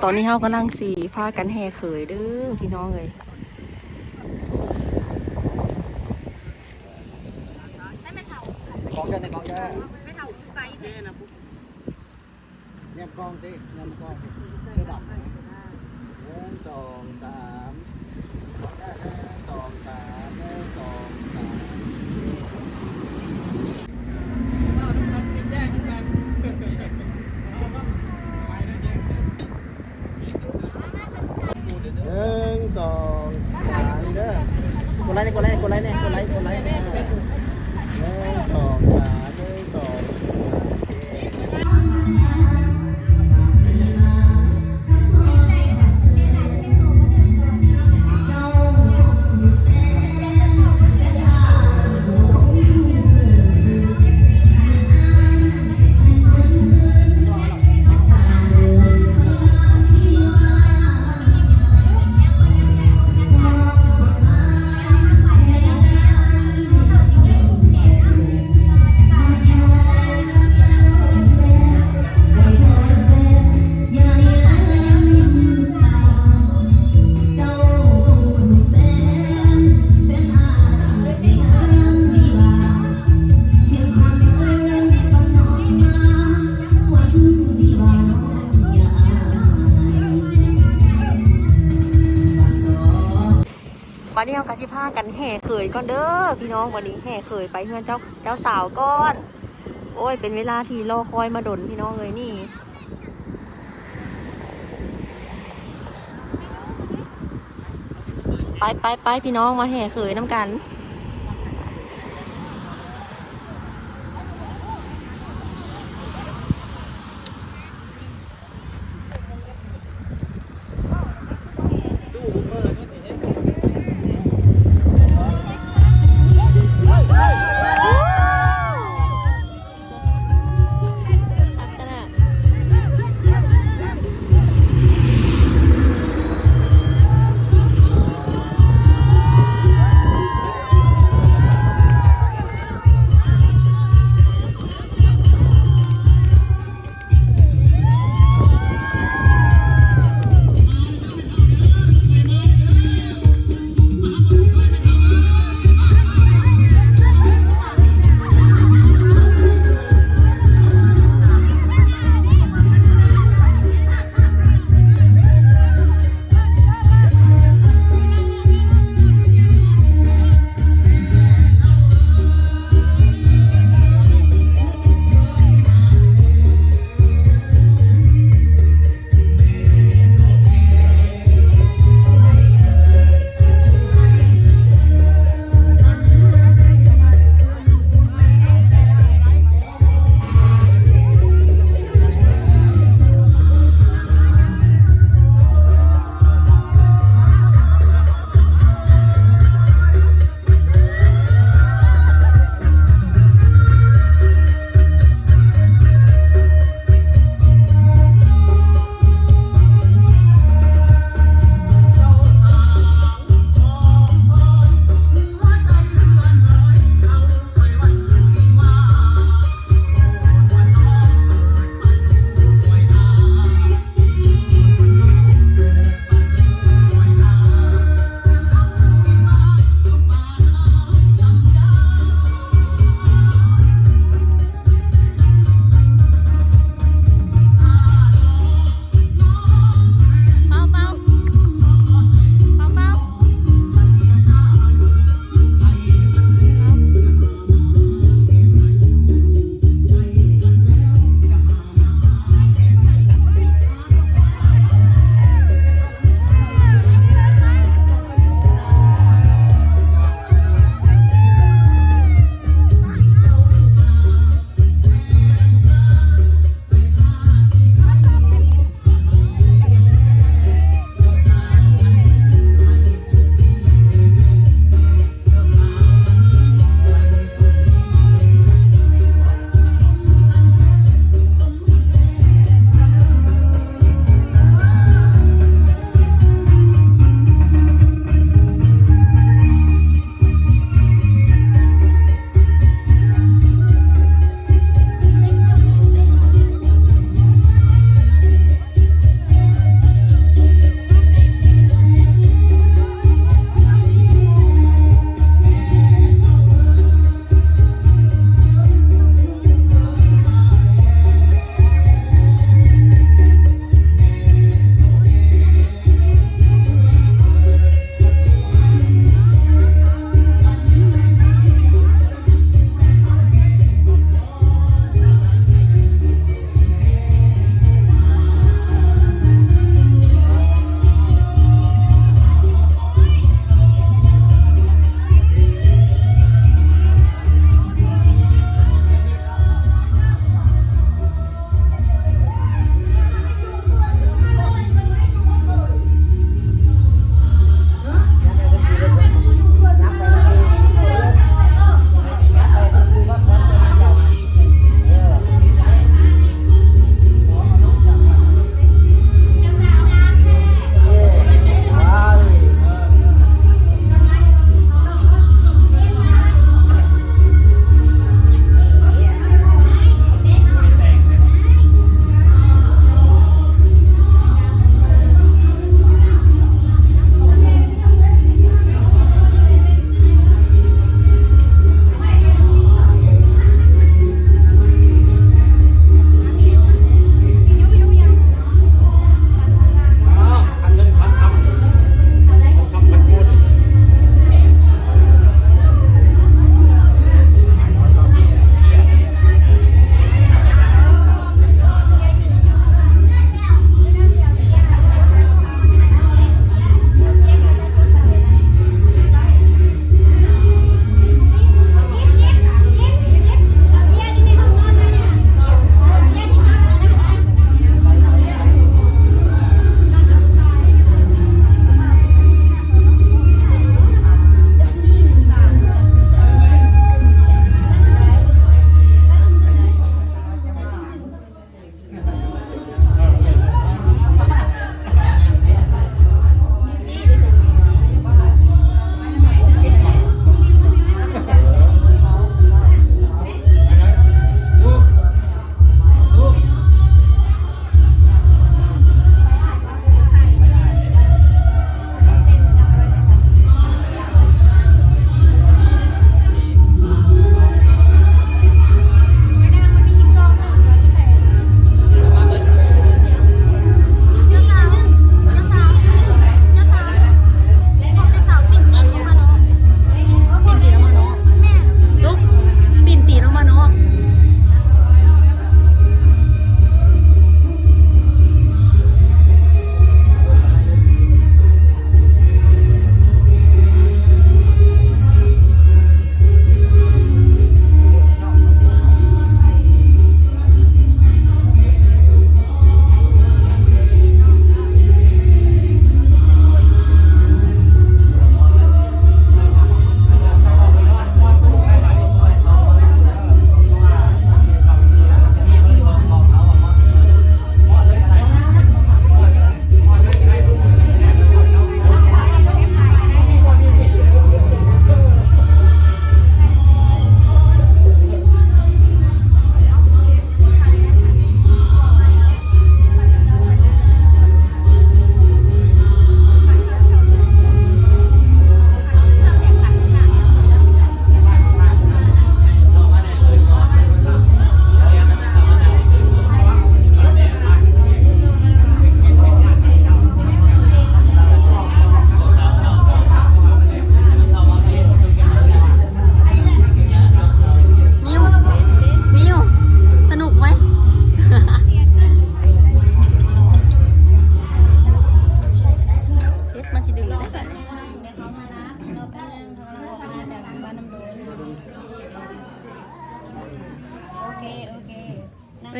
ຕອນນີ້ເຮົາກຳລັງຊິພາກັນແຫ່ເຂີຍເດີ້ພີ່ນ້ອງເອີຍ. ແນມກ້ອງຕິ ແນມກ້ອງ ເສື້ອດຳ ໜຶ່ງ ສອງ ສາມ ໜຶ່ງ ສອງ ສາມ ໜຶ່ງ ສອງ ສາມ ໜຶ່ງ ສອງ ສາມ ເດີ້. ກົດໄລແດ່ ກົດໄລ ກົດໄລແດ່ ກົດໄລ ກົດໄລ ໜຶ່ງ ສອງ ສາມ ໜຶ່ງ ສອງ ສາມ ເອີ. ບັດນີ້ເຮົາກໍຊິພາກັນແຫ່ເຂີຍກ່ອນເດີ້ພີ່ນ້ອງ. ບັດນີ້ແຫ່ເຂີຍໄປເຮືອນເຈົ້າ ເຈົ້າສາວກ່ອນ. ໂອ້ຍ ເປັນເວລາທີ່ລໍຄອຍມາດົນພີ່ນ້ອງເອີຍນີ້. ໄປ ໄປ ໄປ ພີ່ນ້ອງ ມາແຫ່ເຂີຍນຳກັນ.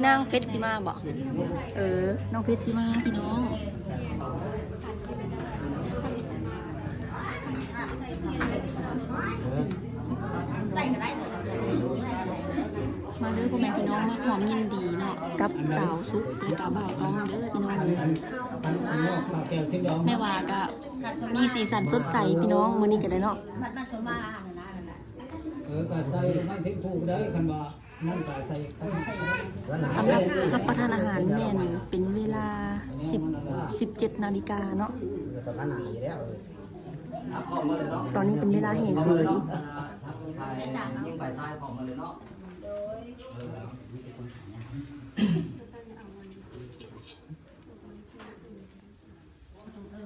ນາງເພັດຊິມາບໍ່? ເອີ ນ້ອງເພັດຊິມາພີ່ນ້ອງ. ມາເດີພໍ່ແມ່ພີ່ນ້ອງ ມາຮ່ວມຍິນດີເນາະ ກັບສາວສຸກ ແລະກະບ່າວຕ້ອງເດີພີ່ນ້ອງເດີ. ແມ່ວ່າກະມີສີສັນສົດໃສພີ່ນ້ອງ ມື້ນີ້ກະໄດ້ເນາະ. ເອີ ກະໃສ່ໄມ້ເທັງພູກະໄດ້ ຄັນວ່າ ສຳລັບຮັບປະທານອາຫານແມ່ນເປັນເວລາສິບ ສິບເຈັດນາລິກາເນາະ. ຕອນນີ້ເປັນເວລາແຫ່ເຂີຍ.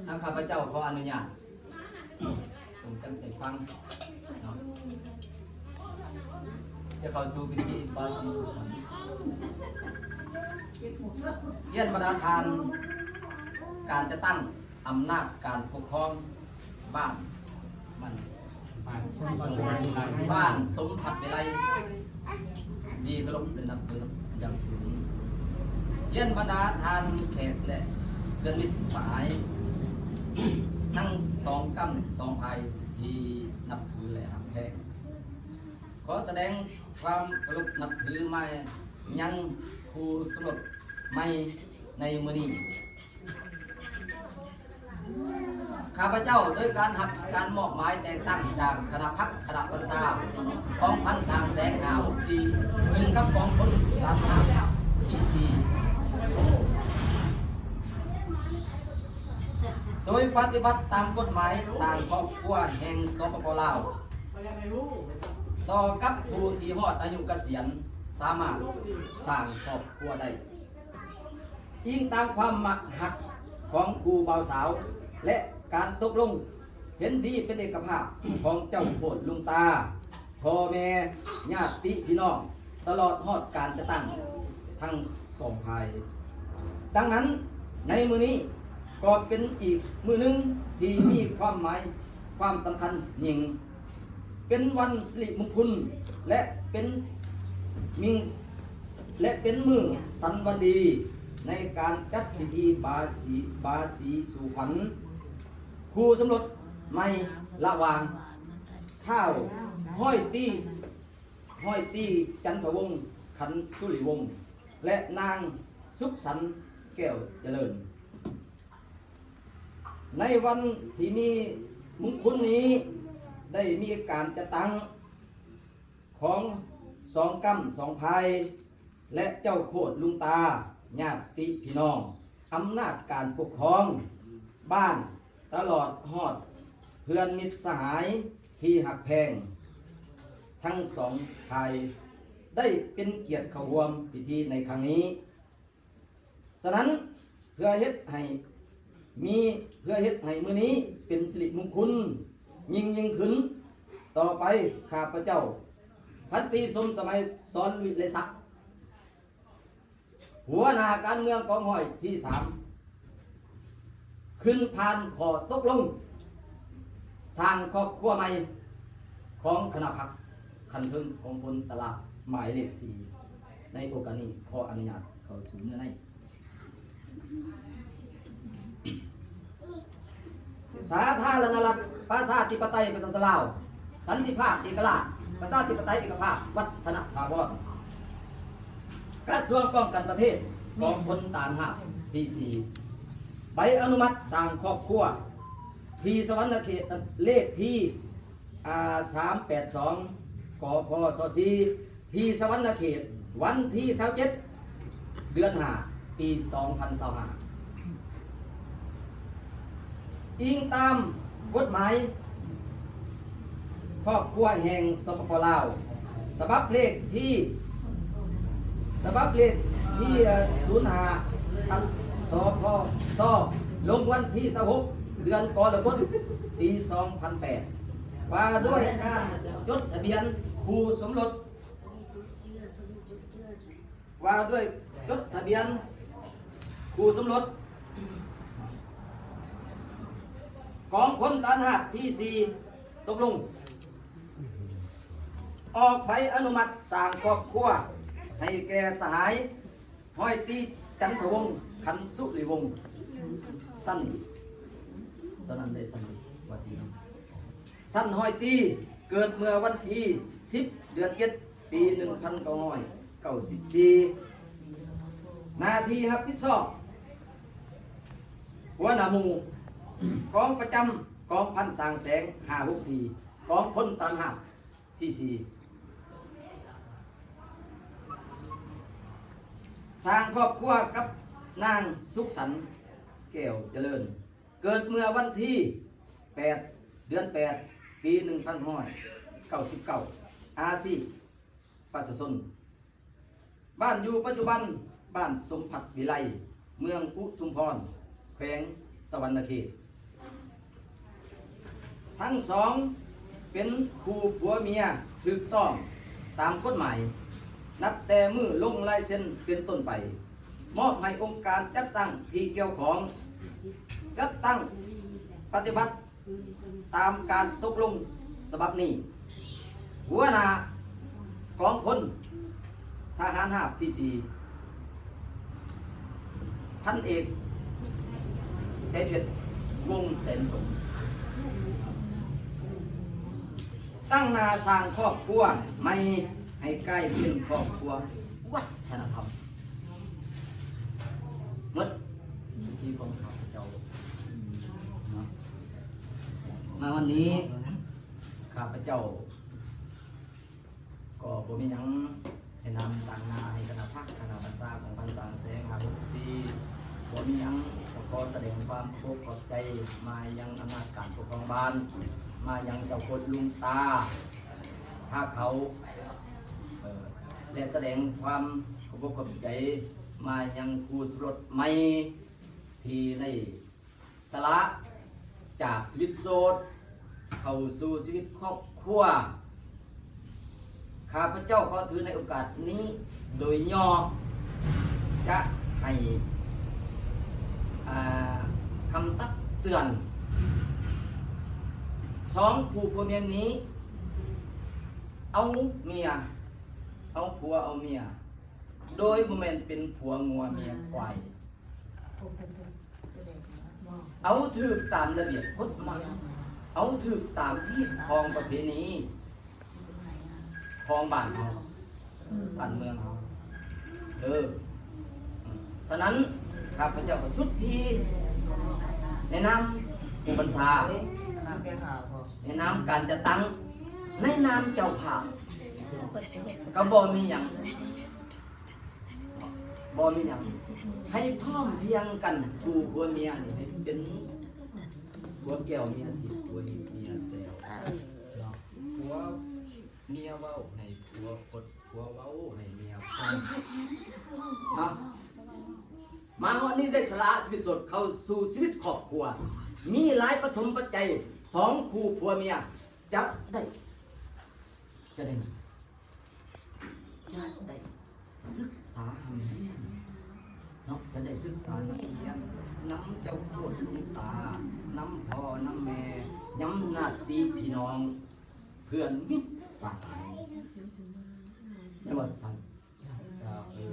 ທາງຂ້າພະເຈົ້າຂໍອະນຸຍາດ ຈົ່ງຕັ້ງໃຈຟັງເນາະ ຈະເຂົ້າສູ່ພິທີບາສີສຸຂວັນ. ຮຽນບັນດາທ່ານ ການຈັດຕັ້ງອຳນາດການປົກຄອງບ້ານ ບ້ານສົມພັດວິໄລ ທີ່ເຄົາລົບ ແລະ ນັບຖືຢ່າງສູງ. ຮຽນບັນດາທ່ານແຂກ ແລະ ເພື່ອນມິດສະຫາຍ ທັງສອງກ້ຳສອງພາຍທີ່ນັບຖື ແລະ ຮັກແພງ. ຂໍສະແດງຄວາມເຄົາລົບນັບຖືມາຍັງຄູ່ສົມລົດໃໝ່ໃນມື້ນີ້. ຂ້າພະເຈົ້າ ໂດຍການຮັບການມອບໝາຍແຕ່ງຕັ້ງຈາກຄະນະພັກ ຄະນະບັນຊາ ກອງພັນສາມແສນຫ້າຫົກສີ່ ຂຶ້ນກັບກອງພົນທະຫານທີສີ່ ໂດຍປະຕິບັດຕາມກົດໝາຍສ້າງຄອບຄົວແຫ່ງ ສປປ ລາວ ຕໍ່ກັບຜູ້ທີ່ຮອດອາຍຸກະສຽນ ສາມາດສ້າງຄອບຄົວໄດ້. ອີງຕາມຄວາມມັກຮັກຂອງຄູ່ບ່າວສາວ ແລະ ການຕົກລົງເຫັນດີເປັນເອກະພາບຂອງເຈົ້າໂຄດລຸງຕາ, ພໍ່ແມ່, ຍາດຕິພີ່ນ້ອງ, ຕະຫຼອດຮອດການຈັດຕັ້ງທັງສອງຝ່າຍ. ດັ່ງນັ້ນ, ໃນມື້ນີ້ກໍເປັນອີກມື້ໜຶ່ງທີ່ມີຄວາມໝາຍ, ຄວາມສຳຄັນຍິ່ງ. ເປັນວັນສິລິມຸງຄຸນ ແລະ ເປັນມິງ ແລະ ເປັນມື້ສັນວັນດີໃນການຈັດພິທີບາສີ ບາສີສູ່ຂວັນຄູ່ສົມລົດໃໝ່ລະຫວ່າງທ້າວຮ້ອຍຕີ ຮ້ອຍຕີ ຈັນທະວົງ ຂັນສຸລິວົງ ແລະ ນາງສຸກສັນ ແກ້ວຈະເລີນ. ໃນວັນທີ່ມີມຸງຄຸນນີ້ ໄດ້ມີການຈັດຕັ້ງຂອງສອງກ້ຳສອງພາຍ ແລະ ເຈົ້າໂຄດລຸງຕາ, ຍາດຕິພີ່ນ້ອງ, ອຳນາດການປົກຄອງບ້ານ, ຕະຫຼອດຮອດເພື່ອນມິດສະຫາຍທີ່ຮັກແພງທັງສອງຝ່າຍ ໄດ້ເປັນກຽດເຂົ້າຮ່ວມພິທີໃນຄັ້ງນີ້. ສະນັ້ນ, ເພື່ອເຮັດໃຫ້ມີ ເພື່ອເຮັດໃຫ້ມື້ນີ້ເປັນສິລິມຸງຄຸນຍິ່ງໆຂຶ້ນ, ຕໍ່ໄປ ຂ້າພະເຈົ້າ ພັນຕີ ສົມສະໄໝ ສອນວິໄລສັກ, ຫົວໜ້າການເມືອງກອງຮ້ອຍທີສາມ ຂຶ້ນຜ່ານຂໍ້ຕົກລົງສ້າງຄອບຄົວໃໝ່ຂອງຄະນະພັກຂັ້ນເທິງກອງພົນຕະຫຼາດໝາຍເລກສີ່ ໃນໂອກາດນີ້ ຂໍອະນຸຍາດເຂົ້າສູ່ເນື້ອໃນ. ສາທາລະນະລັດ ປະຊາທິປະໄຕ ປະຊາຊົນລາວ ສັນຕິພາບ ເອກະລາດ ປະຊາທິປະໄຕ ເອກະພາບ ວັດທະນະຖາວອນ ກະຊວງປ້ອງກັນປະເທດ ກອງພົນທະຫານຮາບທີສີ່ ໃບອະນຸມັດສ້າງຄອບຄົວ ທີ່ສະຫວັນນະເຂດ ເລກທີ ອາ ສາມແປດສອງ ກພສ ສີ່ ທີ່ສະຫວັນນະເຂດ ວັນທີຊາວເຈັດ ເດືອນຫ້າ ປີສອງພັນຊາວຫ້າ ອີງຕາມກົດໝາຍຄອບຄົວແຫ່ງ ສປປ ລາວ ສະບັບເລກທີ ສະບັບເລກທີ ເອີ ສູນຫ້າ ທັງ ສພສ ລົງວັນທີຊາວຫົກ ເດືອນກໍລະກົດ ປີສອງພັນແປດ ວ່າດ້ວຍການຈົດທະບຽນຄູ່ສົມລົດ ວ່າດ້ວຍຈົດທະບຽນຄູ່ສົມລົດ ກອງພົນທະຫານຮາບທີສີ່ ຕົກລົງອອກໃບອະນຸມັດສ້າງຄອບຄົວໃຫ້ແກ່ສະຫາຍ ຮ້ອຍຕີ ຈັນທະວົງ ຂັນສຸລິວົງ ຊັ້ນ ຕອນນັ້ນໄດ້ຊັ້ນວ່າຕີເນາະ ຊັ້ນຮ້ອຍຕີ ເກີດເມື່ອວັນທີສິບ ເດືອນເຈັດ ປີໜຶ່ງພັນເກົ້າຮ້ອຍເກົ້າສິບສີ່ ໜ້າທີ່ຮັບຜິດຊອບ ຫົວໜ້າໝູ່ ກອງປະຈຳກອງພັນສາງແສງ ຫ້າຫົກສີ່ ກອງພົນຕາມຫາບທີສີ່ ສ້າງຄອບຄົວກັບນາງສຸກສັນ ແກ້ວຈະເລີນ ເກີດເມື່ອວັນທີແປດ ເດືອນແປດ ປີໜຶ່ງພັນເກົ້າຮ້ອຍເກົ້າສິບເກົ້າ ອາຊີບປະຊາຊົນ ບ້ານຢູ່ປັດຈຸບັນ ບ້ານສົມພັດວິໄລ ເມືອງອຸທຸມພອນ ແຂວງສະຫວັນນະເຂດ. ທັງສອງເປັນຄູ່ຜົວເມຍຖືກຕ້ອງຕາມກົດໝາຍ ນັບແຕ່ມື້ລົງລາຍເຊັນເປັນຕົ້ນໄປ, ມອບໃຫ້ອົງການຈັດຕັ້ງທີ່ກ່ຽວຂ້ອງ ຈັດຕັ້ງປະຕິບັດຕາມການຕົກລົງສະບັບນີ້. ຫົວໜ້າກອງພົນທະຫານຮາບທີສີ່ ພັນເອກ ໃຈເພັດ ວົງແສນສົມ ຕັ້ງໜ້າສ້າງຄອບຄົວໃໝ່ໃຫ້ກາຍເປັນຄອບຄົວວັດທະນະທຳ ໝົດໜ້າທີ່ຂອງຂ້າພະເຈົ້າເນາະ. ມາວັນນີ້ ຂ້າພະເຈົ້າ ກໍບໍ່ມີຫຍັງ ໃນນາມຕາງໜ້າໃຫ້ຄະນະພັກຄະນະບັນຊາຂອງພັນສາງແສງ ຫ້າຫົກສີ່ ບໍ່ມີຫຍັງ ກໍຂໍສະແດງຄວາມຂອບໃຈມາຍັງອຳນາດການປົກຄອງບ້ານ ມາຍັງເຈົ້າໂຄດລຸງຕາ ພາເຂົາ ເອີ ແລະ ສະແດງຄວາມຂອບອົກຂອບໃຈມາຍັງຄູ່ສະລົດໃໝ່ ທີ່ໄດ້ ສະຫຼະຈາກຊີວິດໂສດເຂົ້າສູ່ຊີວິດຄອບຄົວ. ຂ້າພະເຈົ້າຂໍຖືໃນໂອກາດນີ້ໂດຍຫຍໍ້ ຈະໃຫ້ ອ່າ ຄຳຕັກເຕືອນ ສອງຄູ່ຜົວເມຍນີ້ ເອົາເມຍ ເອົາຜົວເອົາເມຍ ໂດຍບໍ່ແມ່ນເປັນຜົວງົວເມຍຄວາຍ. ເອົາຖືກຕາມລະບຽບກົດໝາຍ, ເອົາຖືກຕາມຮີດຄອງປະເພນີຂອງບ້ານເຮົາ, ບ້ານເມືອງເຮົາເດີ. ສະນັ້ນ ຂ້າພະເຈົ້າກໍສຸດທີ່ ໃນນາມຜູ້ບັນຊາ, ໃນນາມການຈັດຕັ້ງ, ໃນນາມເຈົ້າພາບ, ກໍບໍ່ມີຫຍັງ ບໍ່ມີຫຍັງ ໃຫ້ພ້ອມພຽງກັນ ຄູ່ຜົວເມຍນີ້ໃຫ້ເປັນຜົວແກ້ວເມຍທິບ ຜົວຫິບເມຍແຊວເນາະ. ຜົວເມຍເວົ້າໃຫ້ຜົວຄົດ, ຜົວເວົ້າໃຫ້ເມຍຟັງເນາະ. ມາຮອດນີ້ໄດ້ສະຫຼະຊີວິດໂສດເຂົ້າສູ່ຊີວິດຄອບຄົວ, ມີຫຼາຍປະຖົມປັດໄຈ ສອງຄູ່ຜົວເມຍຈະໄດ້ ຈະໄດ້ ຈະໄດ້ສຶກສາຮ່ຳຮຽນເນາະ, ຈະໄດ້ສຶກສາຮ່ຳຮຽນນຳເຈົ້າໂຄດລຸງຕາ, ນຳພໍ່ນຳແມ່, ນຳຍາດຕິພີ່ນ້ອງ ເພື່ອນມິດສະຫາຍ ແມ່ນບໍ່ທ່ານ? ເອີ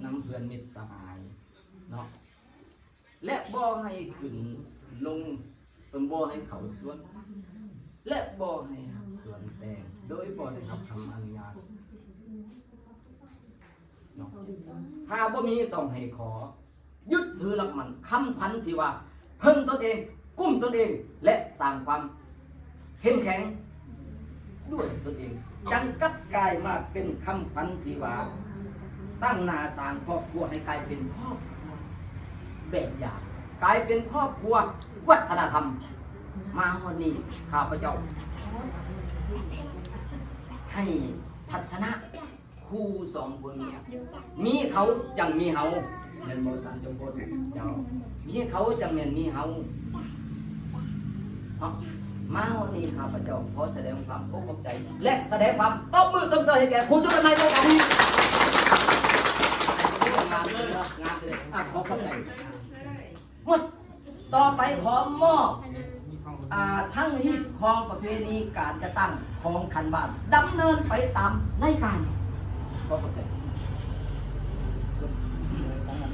ນຳເພື່ອນມິດສະຫາຍເນາະ. ແລະ ບໍ່ໃຫ້ຂຶ້ນລົງ, ເພິ່ນບໍ່ໃຫ້ເຂົ້າສວນ ແລະ ບໍ່ໃຫ້ຮັບສວນແຕ່ງ ໂດຍບໍ່ໄດ້ຮັບຄຳອະນຸຍາດເນາະ. ຖ້າບໍ່ມີຕ້ອງໃຫ້ຂໍ, ຍຶດຖືຫຼັກໝັ້ນຄຳຂວັນທີ່ວ່າ ເພິ່ງຕົນເອງ, ກຸ້ມຕົນເອງ ແລະ ສ້າງຄວາມ ເຂັ້ມແຂງດ້ວຍຕົນເອງ, ຈັ່ງກັບກາຍມາເປັນຄຳຂວັນທີ່ວ່າ ຕັ້ງໜ້າສ້າງຄອບຄົວໃຫ້ກາຍເປັນຄອບຄົວແບບຢ່າງ, ກາຍເປັນຄອບຄົວວັດທະນະທຳ. ມາຮອດນີ້ ຂ້າພະເຈົ້າໃຫ້ທັດສະນະ ຄູ່ສອງຜົວເມຍ, ມີເຂົາຈັ່ງມີເຮົາ ແມ່ນບໍ່ທ່ານເຈົ້າໂຄດ? ເຈົ້າ, ມີເຂົາຈັ່ງແມ່ນມີເຮົາເນາະ. ມາຮອດນີ້ ຂ້າພະເຈົ້າຂໍສະແດງຄວາມຂອບໃຈ ແລະ ສະແດງຄວາມຕົບມືຊົມເຊີຍໃຫ້ແກ່ຄູ່ຈຸດນາຍໃນໂອກາດນີ້. ງາມເລີຍເນາະ, ງາມເລີຍ. ອ່ະ ຂໍຂອບໃຈ. ໝົດ. ຕໍ່ໄປຂໍມອບ ອ່າ ທັງຮີດຄອງປະເພນີການຈັດຕັ້ງຂອງຂັ້ນບ້ານ ດຳເນີນໄປຕາມລາຍການ. ຂໍຂອບໃຈ.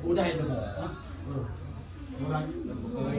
โอ้ ได้แต่บอกนะ เออ บ่ได้ บ่เคย